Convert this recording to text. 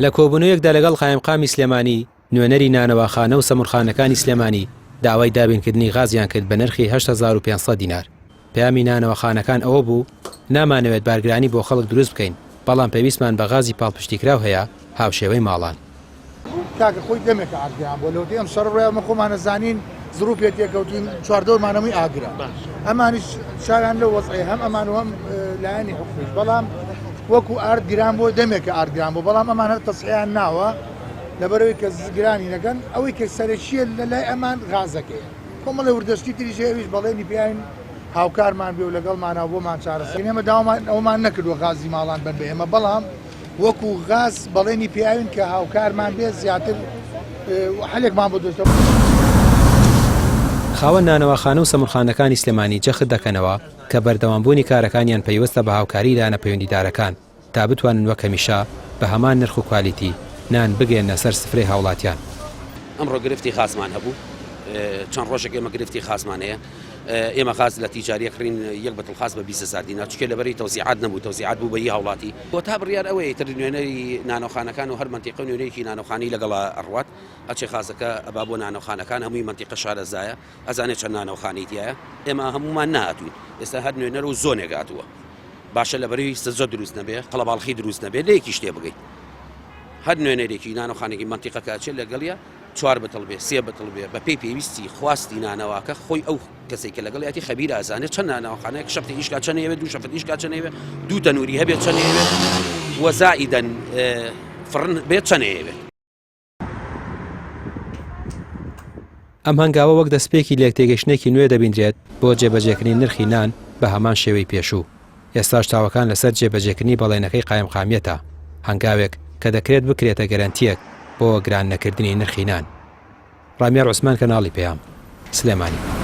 لە کۆبوونەوەیەکدا لەگەڵ قایمقامی سلێمانی، نوێنەری نانەواخانە و سەمونخانەکانی سلێمانی داوای دابینکردنی غازیان کرد بە نرخی 8500 دینار. پەیامی نانەواخانەکان ئەوە بوو، نامانەوێت بارگرانی بۆ خەڵک دروست بکەین، بەڵام پێویستمان بە غازی پاڵپشتیکراو هەیە هاوشێوەی ماڵان. کاکە خۆی دەمێکە ئاگران بووە لەوەتەی ئەم شەڕە ڕوویاوە ئێمە خۆمان ئەزانین زڕوپێ تێکەوتوین چواردەورمان هەمووی ئاگرە ئەمانیش چاویان لەو وەزعەیە هەم ئەمان و هەم لایەنی حکومیش بەڵام وەکو ئارد گران بووە دەمێکە ئارد گران بوو بەڵام ئەمان هەر تەسحیان ناوە لەبەرەوەی کە گرانی نەکەن ئەوەی کە سەرەکیە لە لای ئەمان غازەکەیە کۆمەڵی وردەشتی تریش هەیە ئەویش بەڵێنی پێیان هاوکارمان بێ و لەگەڵمانە و بۆمان چارەسەر ئێمە داوامان ئەومان نەکردووە غازی ماڵان بن بە ئێمە بەڵام وەکو غاز بەڵێنی پیاوین کە هاوکارمان بێت زیاتر حەلێکمان بۆ دۆزێتەوە. خاوەن نانەواخانە و سەمونخانەکانی سلێمانی جەخت دەکەنەوە کە بەردەوامبوونی کارەکانیان پەیوەستە بە هاوکاریی لایەنە پەیوەندیدارەکان تا بتوانن وەک هەمیشە بە هەمان نرخ و کوالیتی نان بگەیەننە سەر سفرەی هاوڵاتیان. ئەمڕۆ گرفتی غازمان هەبوو، چەند ڕۆژێک ئێمە گرفتی غازمان هەیە، ئێمە غاز لە تیجاریە کڕین یەک بتڵ غاز بە 20 هەزار دینار چونکە لەبەری تەوزیعات نەبوو تەوزیعات بوو بە هی هاوڵاتی کۆتا بڕیار ئەوەیە ئیتر نوێنەری نانۆخانەکان و هەر مەنتیقە و نوێنەرێکی نانۆخانی لەگەڵا ئەڕوات ئەچێ غازەکە ئەبا بۆ نانۆخانەکان هەمووی مەنتیقە شارەزایە ئەزانێ چەند نانۆخانەی تیایە ئێمە هەموومان نەهاتووین ئێستا هەر نوێنەر و زۆنێک هاتووە باشە لەبەرەی سزە دروست نەبێ قەڵەباڵخی دروست نەبێ لە یەکیش تێ بگەیت هەر نوێنەرێکی نانۆخانێکی مەنتیقەکە ئەچێت لەگەڵیە چوار بتڵ بێ سێ بتڵ بێ بە پێی پێویستی خواستی نانەواکە خۆی ئەو کەسێک کە لەگەڵیەتی خەبیر ئازانێت چەند نانەواخانەیەک شەفتی ئیشکا چەند ئەوێت دوو شەفت ئیشکا چەند ئەوێت دوو تەنووری هەبێت چەند ئەوێت وەزائیدەن فڕن بێت چەند ئەوێت. ئەم هەنگاوە وەک دەستپێکی لێکتێگەیشتنێکی نوێ دەبینرێت بۆ جێبەجێکردنی نرخی نان بە هەمان شێوەی پێشوو. ئێستاش چاوەکان لەسەر جێبەجێکردنی بەڵێنەکەی قایمقامیەتە، هەنگاوێک کە دەکرێت بکرێتە گەرەنتییەک بۆ گران نەکردنی نرخی نان. ڕامیار عوسمان کەناڵی پەیام، سلێمانی.